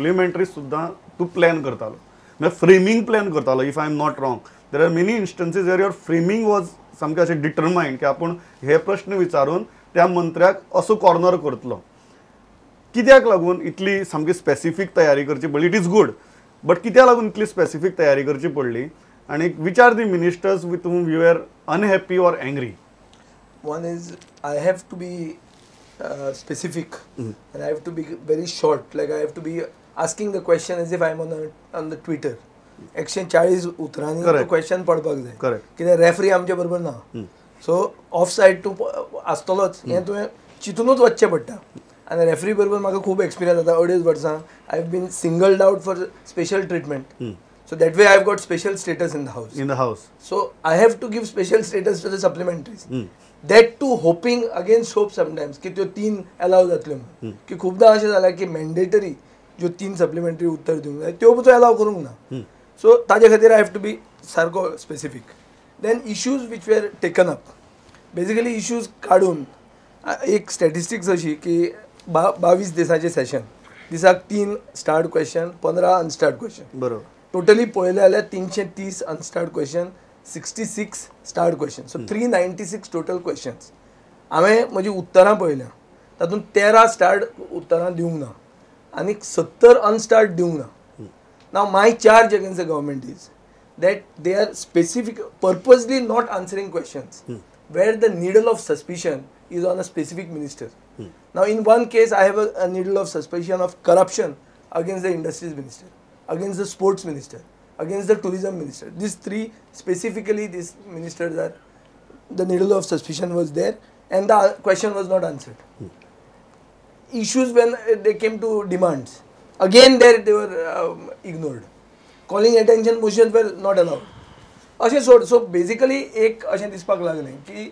Supplementary सुद्दां तूं plan करतालो, म्हळ्यार फ्रेमींग प्लॅन करतालो. If I am not wrong, there are many instances where your framing was सामकें अशें डिटरमायंड की आपूण हे प्रश्न विचारून त्या मंत्र्याक असो कॉर्नर करतलो. कित्याक लागून इतली सामकी स्पेसिफीक तयारी करची पडली? It is good, but कित्याक लागून इतली स्पेसिफीक तयारी करची पडली आनी which are the ministers with whom you are unhappy or angry? One is I have to be specific and I have to be very short. Like I have to be asking the question as if I am on the Twitter. 140 उतरांनी तो question पडपाक जाय. Correct. कित्याक referee आमचे बरोबर ना, so of side तूं आसतलोच हें तुवें चिंतुनूच वचचें पडटा. आनी रेफरी बरोबर म्हाका खूब एक्सपिरियन्स जाता. 2.5 वर्सां I have been singled out for special treatment. So that way I have got special status in the house. In the house. So I have to give special status to the supplementaries. That too hoping against hope sometimes की त्यो 3 allow जातल्यो म्हणून. की खुबदां अशें जालां की mandatory ज्यो 3 सप्लिमेंटरी उत्तर दिवंक जाय त्यो पसून अलाव करूंक ना. सो ताजे खातीर I have to be सारको specific. Then issues which were taken up, basically issues काडून एक स्टॅटिस्टिक्स अशी की 22 दिसाचें सेशन, दिसाक 3 स्टार्ड क्वेश्चन, 15 अनस्टार्ड क्वेश्चन. बरोबर. टोटली पळयलें जाल्यार 330 unstarred question, 66 starred question, so 396 total questions. हांवें म्हजी उत्तरां पळयल्या, तातूंत 13 स्टार्ड उत्तरां दिवंक ना आनी 70 अनस्टार्ड दिवंक ना. Now my charge against the government is that they are specific purposely not answering questions where the needle of suspicion is on a specific minister. Now in one case I have a needle of suspicion of corruption against the industries minister, against the sports minister, against the tourism minister. These 3 specifically, these ministers are, the needle of suspicion was there and the question was not answered. Issues when they came to demands, again there they were ignored. Calling attention motions were not allowed. अशें सोड. So basically एक अशें दिसपाक लागलें की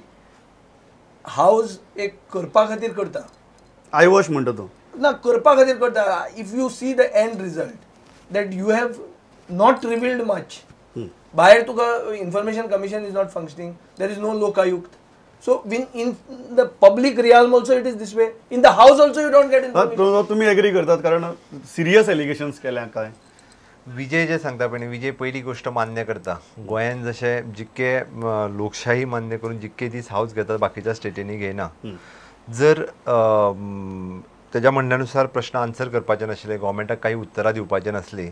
house एक करपा खातीर करता. I wash म्हणटा तो ना, करपा खातीर करता. If you see the end result that you have not revealed much. भायर तुका information commission is not functioning, there is no Lokayukta. So in the public realm also it is this way, in the house also you don't get information. तुमी agree करतात कारण serious allegations केल्या काय? विजय जे सांगता पळय, विजय पयली गोश्ट मान्य करता. गोंयान जशें जितके लोकशाही मान्य करून जितके दीस हावज घेतात बाकीच्या स्टेटींनी घेयना. जर तेज्या म्हणण्यानुसार प्रश्न आन्सर करपाचे नाशिल्ले, गव्हर्मेंटाक काही उत्तरां दिवपाचें नासलीं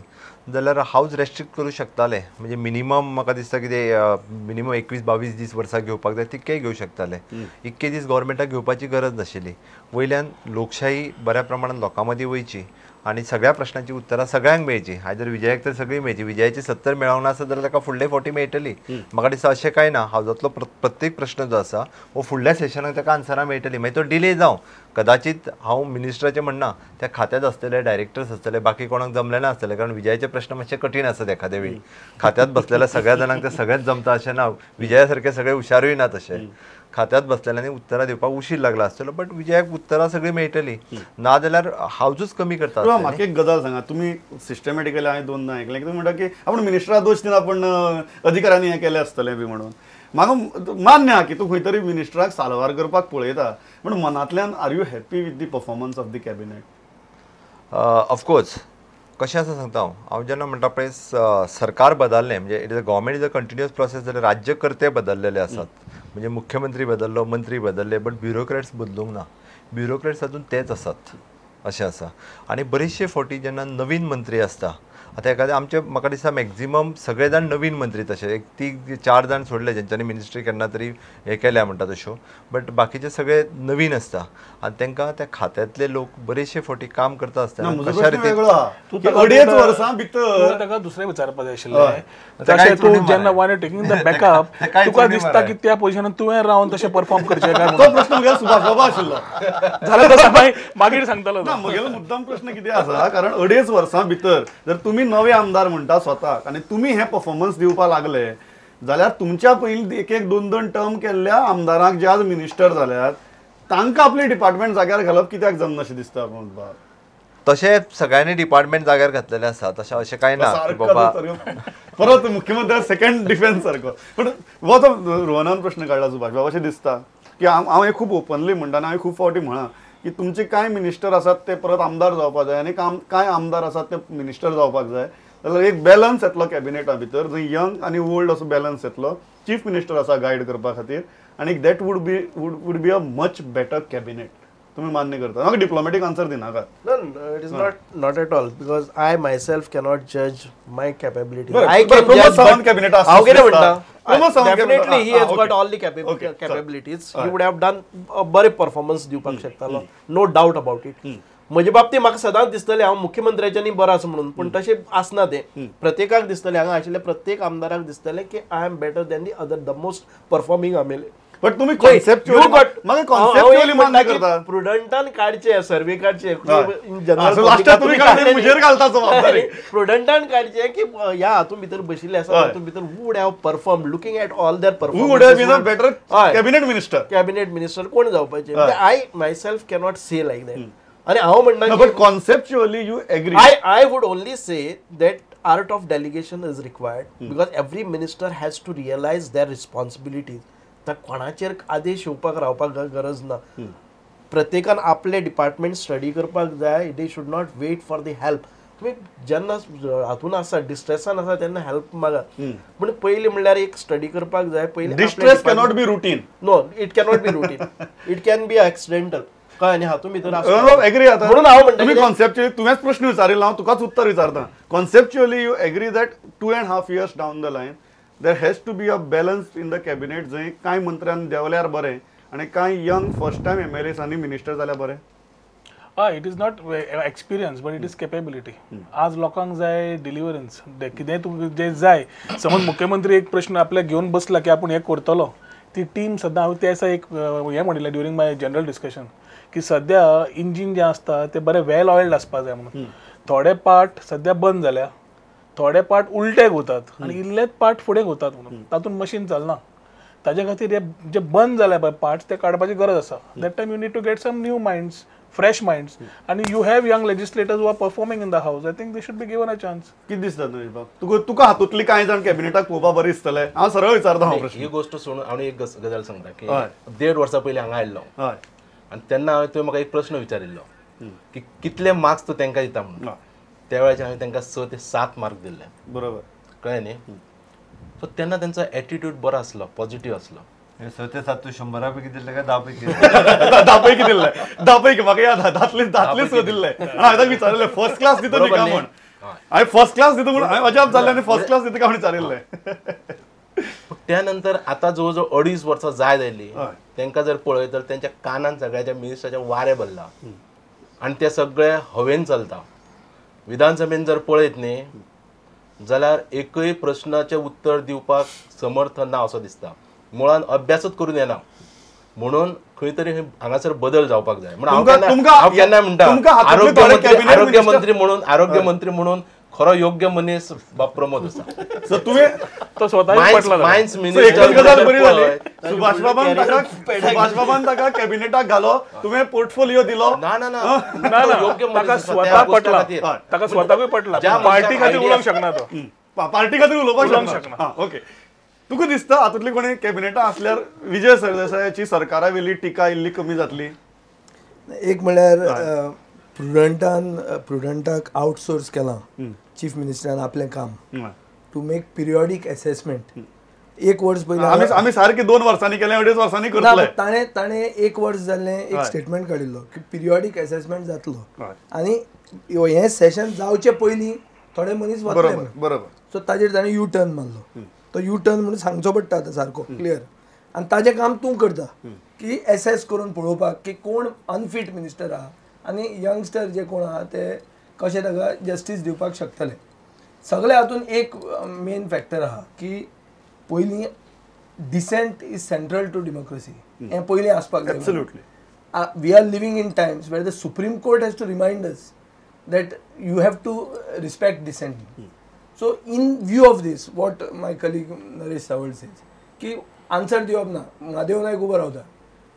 जाल्यार हावज रेस्ट्रिक्ट करूं शकताले. म्हणजे मिनिमम म्हाका दिसता कितें मिनिमम 21-22 दीस वर्साक घेवपाक जाय तितकेय घेवं शकताले. इतके दीस गव्हर्मेंटाक घेवपाची गरज नाशिल्ली. वयल्यान लोकशाही बऱ्या प्रमाणान लोकां मदीं वयची आनी सगळ्या प्रश्नांची उत्तरां सगळ्यांक मेळची. आयज जर विजयाक तर सगळीं मेळची, विजयाची 70 मेळोंक ना आसत जाल्यार ताका फुडले 40 मेळटली. म्हाका दिसता अशें कांय ना, हावजांतलो प्रत्येक प्रश्न जो आसा हो फुडल्या सेशनाक ताका आन्सरां मेळटली. मागीर तो डिले जावं, कदाचित हांव मिनिस्टराचें म्हणना, त्या खात्यांत आसतले डायरेक्टर्स आसतले, बाकी कोणाक जमलें ना आसतलें, कारण विजयाचे प्रश्न मातशे कठीण आसत एखादे वेळी. खात्यांत बसलेल्या सगळ्या जाणांक ते सगळेंच जमता अशें ना, विजया सारके सगळे हुशारूय ना तशे. खात्यांत बसलेल्यांनी उत्तरां दिवपाक उशीर लागला आसतलो, बट विजयाक उत्तरां सगळीं मेळटली. ना जाल्यार हावजूच कमी करता. म्हाका एक गजाल सांगा, तुमी सिस्टमॅटिकली हांवें दोनदां आयकलें की तुमी म्हणटा की आपूण मिनिस्टरा दोश दिना, पूण अधिकाऱ्यांनी हें केलें आसतलें बी म्हणून. म्हाका मान्य आहा की तूं खंय तरी मिनिस्टराक साल्वार करपाक पळयता, पूण मनांतल्यान are you happy with the performance of the cabinet? Of course. कशें आसा सांगता हांव, हांव जेन्ना म्हणटा पळय सरकार बदललें, म्हणजे it is a government is a continuous process, जाल्यार राज्यकर्ते बदललेले आसात, म्हणजे मुख्यमंत्री बदललो, मंत्री बदलले, बट ब्युरोक्रेट्स बदलूंक ना. ब्युरोक्रेट्स अजून तेच आसात अशें आसा. आनी बरेचशे फावटी जेन्ना नवीन मंत्री आसता, आतां एखादें आमचे म्हाका दिसता मॅक्झिमम सगळे जाण नवीन मंत्री, तशे एक 3-4 जाण सोडले जेंच्यांनी मिनिस्ट्री केन्ना तरी हें केल्या म्हणटा तश्यो, बट बाकीचे सगळे नवीन आसता आनी तांकां त्या खात्यांतले लोक बरेचशे फावटी काम करता आसतना कशा रितीन 2.5 वर्सां भितर ताका दुसरें विचारपाक जाय आशिल्लें. तशें तूं जेन्ना वन टेकींग the backup, तुका दिसता की त्या पोजिशनान तुवें रावन तशें परफॉर्म करचें काय? तो प्रश्न म्हगेलो सुभाष बाबा आशिल्लो जाल्यार तसो मागीर सांगतलो. ना, म्हगेलो मुद्दाम प्रश्न कितें आसा, कारण 2.5 वर्सां भितर जर तुमी नवे आमदार म्हणटा स्वताक आनी तुमी हे परफॉर्मन्स दिवपाक लागले जाल्यार तुमच्या पयलीं 1-1, 2-2 टर्म केल्ल्या आमदारांक जे आज मिनिस्टर जाल्यात तांकां आपले डिपार्टमेंट जाग्यार घालप कित्याक जमना अशें दिसता? तशें सगळ्यांनी डिपार्टमेंट जाग्यार घातलेले आसा, तशें अशें कांय ना बाबा. परत मुख्यमंत्री सेकंड डिफेन्स सारको. पूण हो तो रोहनान प्रश्न काडला सुभाष बाबा, अशें दिसता की हांव हें खूब ओपनली म्हणटा आनी हांवें खूब फावटी म्हळां की तुमचे कांय मिनिस्टर आसात ते परत आमदार जावपाक जाय आनी कांय आमदार आसात ते मिनिस्टर जावपाक जाय, जाल्यार एक बॅलन्स येतलो कॅबिनेटा भितर, जंय यंग आनी ओल्ड असो बॅलन्स येतलो. चीफ मिनिस्टर आसा गायड करपा खातीर आनी that would be a much better cabinet. तुम्ही मान्य करता? म्हाका diplomatic answer दिनाका. No, it is not at all, because I myself cannot जज my capability. I can Pramod Sawant cabinet आसा. हांव कितें म्हणटा, definitely he has got all the capabilities, he would have done बरें परफॉर्मन्स दिवपाक शकतालो, no doubt about it. म्हजे बाबतींत म्हाका सदांच दिसतलें हांव मुख्यमंत्र्याच्यानी बरो आसा म्हणून, पूण तशें आसना तें. प्रत्येकाक दिसतलें, हांगा आशिल्ल्या प्रत्येक आमदाराक दिसतलें की I am better than the other, the most performing M L A. But तुम्ही कॉन्सेप्च्युअली मान्य करता? प्रुडंटान काडचे, सर्वे काडचे, प्रुडंटान काडचे की ह्या हातूंत भितर बशिल्ले आसा तातूंत भितर who would have perform, looking at all their performance, who would have been a better cabinet minister, cabinet minister कोण जावपाचे. I myself cannot say like that. आनी हांव म्हणटा but conceptually you agree. I would only say that art of delegation is required, because every minister has to realize their responsibilities. तर कोणाचेर आदेश येवपाक रावपाक गरज ना. प्रत्येकान आपले डिपार्टमेंट स्टडी करपाक जाय. They should not wait for the help. तुमी जेन्ना हातून आसा, डिस्ट्रेसान आसा तेन्ना हेल्प मागात, पूण पयलीं म्हणल्यार एक स्टडी करपाक जाय. पयलीं distress cannot be routine. No, it cannot be routine, it can be accidental. कळ्ळें न्ही? हातूंत भितर एग्री आता म्हणून हांव म्हणटा तुमी कॉन्सेप्च्युअली, तुवेंच प्रश्न विचारिल्लो, हांव तुकाच उत्तर विचारता. Conceptually you agree that 2.5 years down the line there has to be a balance in the cabinet, जंय कांय मंत्र्यान देंवल्यार बरें आनी कांय young first time M L As आनी मिनिस्टर जाल्यार बरें. हय, it is not experience but it is capability. आज लोकांक जाय डिलिवरन्स, कितेंय तुमकां जें जाय. समज मुख्यमंत्री एक प्रश्न आपल्याक घेवन बसला की आपूण हें करतलो, ती टीम सद्दां हांवें त्या दिसा एक हें म्हणिल्लें ड्युरींग my general discussion की सद्या इंजीन जें आसता तें बरें वेल ऑयल्ड आसपा जाय म्हणून. थोडे पार्ट सद्या बंद जाल्या, थोडे पार्ट उलटे घुंवतात आनी इल्लेच पार्ट फुडें घुंवतात म्हणून तातूंत मशीन चलना. ताजे खातीर हे जे बंद जाले पळय पार्ट्स ते काडपाची गरज आसा. That time you need to get some new minds, fresh minds, आनी you have young legislators who are performing in the house. I think they should be given a chance. कितें दिसता नरेश बाब तुका हातूंतली कांय जाण कॅबिनेटाक पळोवपा बरें दिसतलें? हांव सरळ विचारता हांव प्रश्न. ही गोश्ट सोडून हांव एक गजाल सांगता की 1.5 वर्सां पयलीं हांगा आयिल्लो आनी तेन्ना हांवें तुवें म्हाका एक प्रश्न विचारिल्लो की कितले मार्क्स तूं तांकां दिता म्हणून. त्या वेळाचेर हांवें तांकां 6 ते 7 मार्क दिल्ले. बरोबर, कळ्ळें न्ही? सो तेन्ना तेंचो एटिट्यूड बरो आसलो, पॉझिटीव आसलो. 6 ते 7 तूं 100 पैकी दिल्ले काय 10 पैकी? 10 पैकी दिल्ले, 10 पैकी. म्हाका याद धातले 6 दिल्ले. हांवें विचारिल्लें फर्स्ट क्लास दिता न्ही काय म्हण. हांवें फर्स्ट क्लास दिता म्हूण हांवें अजाप जाल्लें आनी फर्स्ट क्लास दिता काय म्हण विचारिल्लें. त्या नंतर आतां जवळ जवळ 2.5 वर्सां जायत आयलीं, तांकां जर पळयत तर तेंच्या कानान सगळ्याच्या मिनिस्टराच्या वारें भरलां आनी ते सगळे हवेन चलता. विधानसभेन जर पळयत न्ही जाल्यार एकय प्रश्नाचें उत्तर दिवपाक समर्थ ना असो दिसता. मुळान अभ्यासूच करून येना म्हणून खंय तरी हांगासर बदल जावपाक जाय. म्हणून हांव केन्नाय म्हणटा आरोग्यमंत्री म्हणून खरो योग्य मनीस बाब प्रमोद आसा. तो स्वता मायन्स मिनिस्टर बरी जाली. सुभाष बाबान ताका कॅबिनेटाक घालो, तुवें पोर्टफोलिओ दिलो. ना ना ना, योग्य ताका स्वता पटला, ताका स्वताकूय पटला. पार्टी खातीर उलोवंक शकना तो, पार्टी खातीर उलोवपाक शकना. ओके, तुका दिसता हातूंतली कोणी कॅबिनेटां आसल्यार विजय सरदेसायाची सरकारा वेली टिका इल्ली कमी जातली? एक म्हळ्यार प्रुडंटाक आउटसोर्स केलां चीफ मिनिस्टरान आपलें काम टू मेक पिरियॉडीक एसेसमेंट. एक वर्स पयलीं आमी सारकें 2 वर्सांनी केलें, 2.5 वर्सांनी करतले. ताणें ताणें एक वर्स जाल्लें एक स्टेटमेंट काडिल्लो की पिरियॉडीक एसेसमेंट जातलो आनी हें सेशन जावचे पयलीं थोडे मनीस वतले. बरोबर. सो ताजेर ताणें यू टर्न मारलो. तो यू टर्न म्हणून सांगचो पडटा आतां सारको क्लियर. आनी ताजें काम तूं करता की एसेस करून पळोवपाक की कोण अनफीट मिनिस्टर आहा आनी यंगस्टर जे कोण आहा ते कशें ताका जस्टीस दिवपाक शकतले. सगळे हातून एक मेन फॅक्टर आहा की पयलीं dissent is central to democracy हें पयलीं आसपाक जाय. Absolutely. We are living in times where the Supreme Court has to remind us that you have to respect dissent. So in view of this what my colleague Naresh Sawal says की answer दिवप ना. म्हादेव नायक उबो रावता,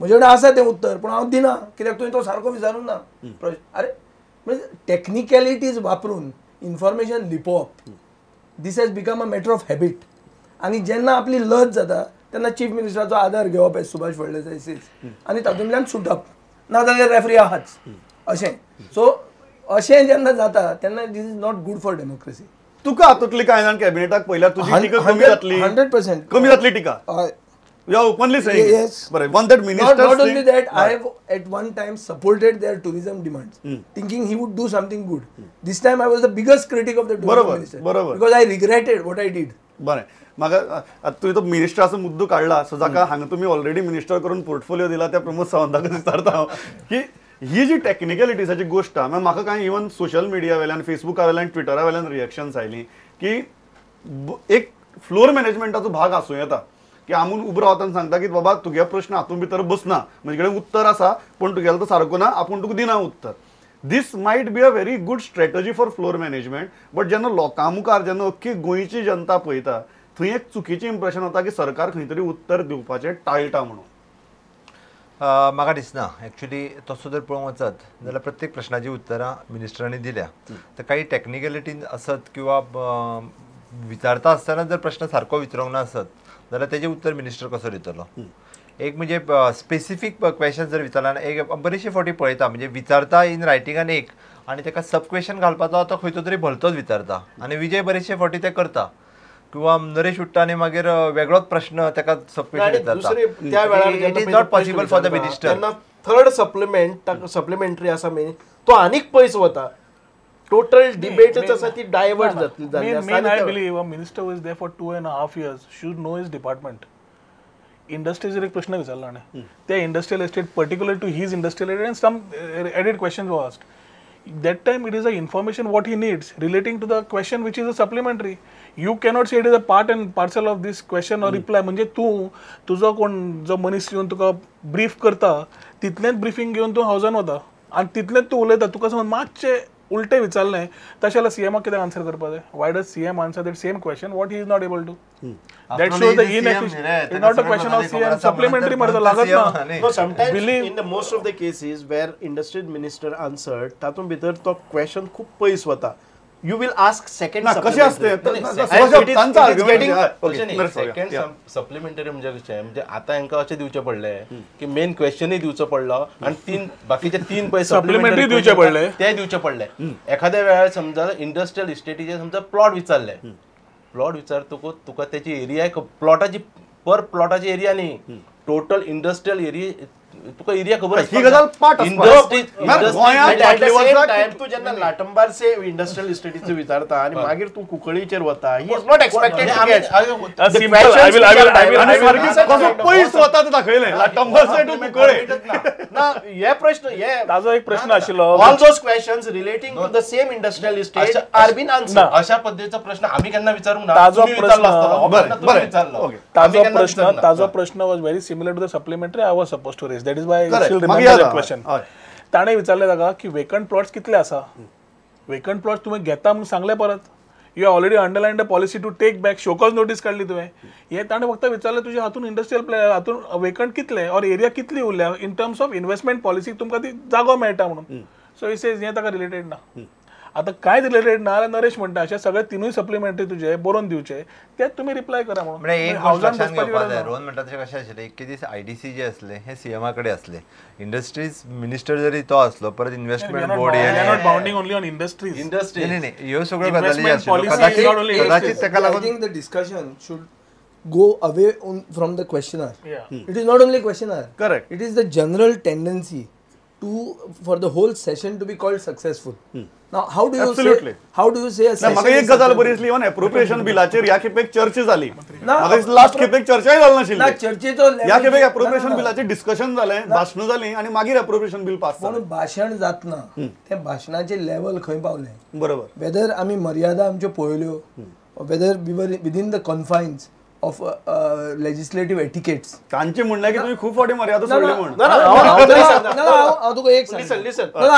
म्हजे कडेन आसा तें उत्तर पूण हांव दिना कित्याक तुवें तो सारको विचारूंक ना प्रश्न. अरे म्हणजे टॅक्निकलिटीज वापरून information लिपोवप, this has become a matter of habit. आनी जेन्ना आपली लज जाता तेन्ना चीफ मिनिस्टराचो आदार घेवप एज सुभाष फळदेसाय सेज आनी तातूंतल्यान सुटप. ना जाल्यार रेफरी आहाच अशें. सो अशें जेन्ना जाता तेन्ना this is not good for democracy. तुका हातूंतली कांय जाण कॅबिनेटाक पळयल्यार तुजी टिका कमी जातली, 100% कमी जातली टिका. You are openly saying yes. But one that minister, not only that, I have at one time supported their tourism demands, thinking he would do something good. This time I was the biggest critic of the tourism minister. बरोबर. Because I regretted what I did. बरें, म्हाका तुवें तो मिनिस्टराचो मुद्दो काडला, so जाका हांगा तुमी ऑलरेडी मिनिस्टर करून पोर्टफोलियो दिला त्या प्रमोद सावंताक विचारता हांव की ही जी टॅक्निकलिटीजाची गोश्ट आहा, म्हाका कांय इवन सोशल मिडिया वेल्यान, फेसबुका वेल्यान, ट्विटरा वेल्यान रिएक्शन्स आयलीं की एक फ्लोर मॅनेजमेंटाचो भाग आसूं येता की आमून उबो रावता आनी सांगता की बाबा तुगे प्रश्न हातूंत भितर बसना, म्हजे कडेन उत्तर आसा पूण तुगेलो तो सारको ना, आपूण तुका दिना उत्तर. This might be a very good strategy for floor management, but जेन्ना लोकां मुखार जेन्ना अख्खी गोंयची जनता पळयता थंय एक चुकीचें इम्प्रेशन वता की सरकार खंय तरी उत्तर दिवपाचें टाळटा म्हणून. म्हाका दिसना एक्चुली तसो जर पळोवंक वचत जाल्यार प्रत्येक प्रश्नाची उत्तरां मिनिस्टरांनी दिल्या, तर काही टॅक्निकलिटी आसत किंवा विचारता आसतना जर प्रश्न सारको विचारूंक ना आसत जाल्यार तेजें उत्तर मिनिस्टर कसो दितलो. एक म्हणजे स्पेसिफीक क्वेशन जर विचारला, एक बरेचशे फावटी पळयता म्हणजे विचारता इन रायटिंगान एक आनी ताका सब क्वेशन घालपाचो तो खंयचो तरी भलतोच विचारता आनी विजय बरेचशे फावटी ते करता, किंवा नरेश उठ्ठा आनी मागीर वेगळोच प्रश्न ताका सब क्वेशन विचारता. त्या वेळार it is not possible for the minister. तेन्ना थर्ड सप्लिमेंट सप्लिमेंटरी आसा मेन तो आनीक पयस वता, टोटल डिबेटच आसा ती डायवर्ट जातली. Main I believe a minister who is there for 2.5 years should know his department. इंडस्ट्रीचेर एक प्रश्न विचारला हाणें, त्या industrial estate particular to his industrial estate and some added questions were asked. That time it is a information what he needs relating to the question which is a supplementary. You cannot say it is a part and parcel of this question or reply. म्हणजे तूं तुजो कोण जो मनीस येवन तुका brief करता तितलेंच ब्रिफींग घेवन तूं हावजान वता आनी तितलेंच तूं उलयता. तुका समज मातशें उलटें विचारलें तशें जाल्यार सीएमाक कित्याक आन्सर करपाक जाय? Why does CM answer that same question what he is not able to? That shows the inefficiency. It's not a question of CM. Supplementary मरे लागत ना. No, sometimes in the most of the cases where industry minister answered, तातूंत भितर तो question खूब पयस वता. You will ask second कशें आसतें सेकंड सप्लिमेंटरी म्हणजे कशें, म्हणजे आतां हांकां अशें दिवचें पडलें की मेन क्वेश्चनूय दिवचो पडलो आनी तीन बाकीचे तीन पळय सप्लिमेंटरी दिवचे पडले, ते दिवचे पडले. एखाद्या वेळार समजा इंडस्ट्रियल इस्टेटीचे समजा प्लॉट विचारले, प्लॉट विचारतकूच तुका तेची एरिया प्लॉटाची पर प्लॉटाची एरिया न्ही, टोटल इंडस्ट्रियल एरिया तुका एरिया खबर ही गजाल पाठ इंडस्ट्री. तूं जेन्ना लाटंबारसे इंडस्ट्रियल इस्टेटीचो विचारता आनी मागीर तूं कुंकळीचेर वता, he is not expected. कसो पयस वता तें दाखयलें, लाटंबारसे टू कुंकळे. ना हे प्रश्न हे ताजो एक प्रश्न आशिल्लो, all those questions relating to the same industrial estate are been answered. अशा पद्धतीचा प्रश्न आमी केन्ना विचारूंक ना. ताजो प्रश्न ताजो प्रश्न was very similar to the supplementary I was suppose to raise. That is why I still remember that question. ताणें विचारलें ताका की वेकंट प्लॉट्स कितले आसा, वेकंट प्लॉट्स तुवें घेता म्हणून सांगलें परत, you have already underline the policy to take back, show cause notice काडली तुवें. हें ताणें फक्त विचारलें तुज्या हातून इंडस्ट्रियल हातून वेकंट कितले ऑर एरिया कितली उरल्या in terms of investment policy तुमकां ती जागो मेळटा म्हणून. सो he says हें ताका रिलेटेड ना. आतां कांयच रिलेटेड ना जाल्यार नरेश म्हणटा अशें सगळे तिनूय सप्लिमेंटरी तुजे बरोवन दिवचे, तेच तुमी रिप्लाय करा म्हणून. एक गोश्ट लक्षांत घेवपाक जाय, रोहन म्हणटा तशें कशें आशिल्लें, एक दीस IDC जे आसले हे सीएमा कडेन आसले, इंडस्ट्रीज मिनिस्टर जरी तो आसलो परत investment board bounding only on industries industry न्ही न्ही ह्यो सगळ्यो गजाली आशिल्ल्यो. कदाचित ताका लागून I think the discussion should go away from the questionnaire. It is not only questionnaire. Correct. It is the general tendency to for the whole session to be called successful. Now how do you Absolutely. say, how do you say a session? म्हाका एक गजाल बरी दिसली, even appropriation बिलाचेर ह्या खेपेक चर्चा जाली. म्हाका लास्ट खेपेक चर्चाय जाली नाशिल्ली. चर्चेचो ह्या खेपेक एप्रोप्रिएशन बिलाचेर डिस्कशन जालें, भाशणां जालीं आनी मागीर एप्रोप्रिएशन बिल पास जालें. पूण भाशण जातना तें भाशणाचें लेवल खंय पावलें, बरोबर, वेदर आमी मर्यादा आमच्यो पळयल्यो, whether we were within the confines of legislative etiquettes. तांचे म्हणणें की तुम्ही खूप फावटी मर्यादा सोडली म्हण. हांव तुका एक सांगता,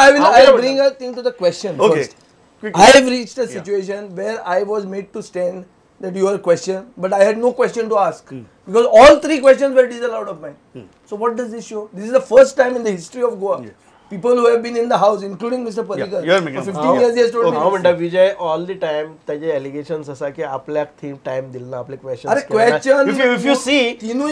I will bring a thing to the question first. I have reached a situation where I was made to stand that your question, but I had no question to ask because all three questions were disallowed of mine. So what does this show? This is the first time in the history of Goa. People who have been in the house, including Mr. Parrikar, for 15 years he has told me. हांव म्हणटा Vijay all the time ताजे allegations आसा की आपल्याक थंय time दिलो ना, आपले क्वेश्चन. अरे question if you see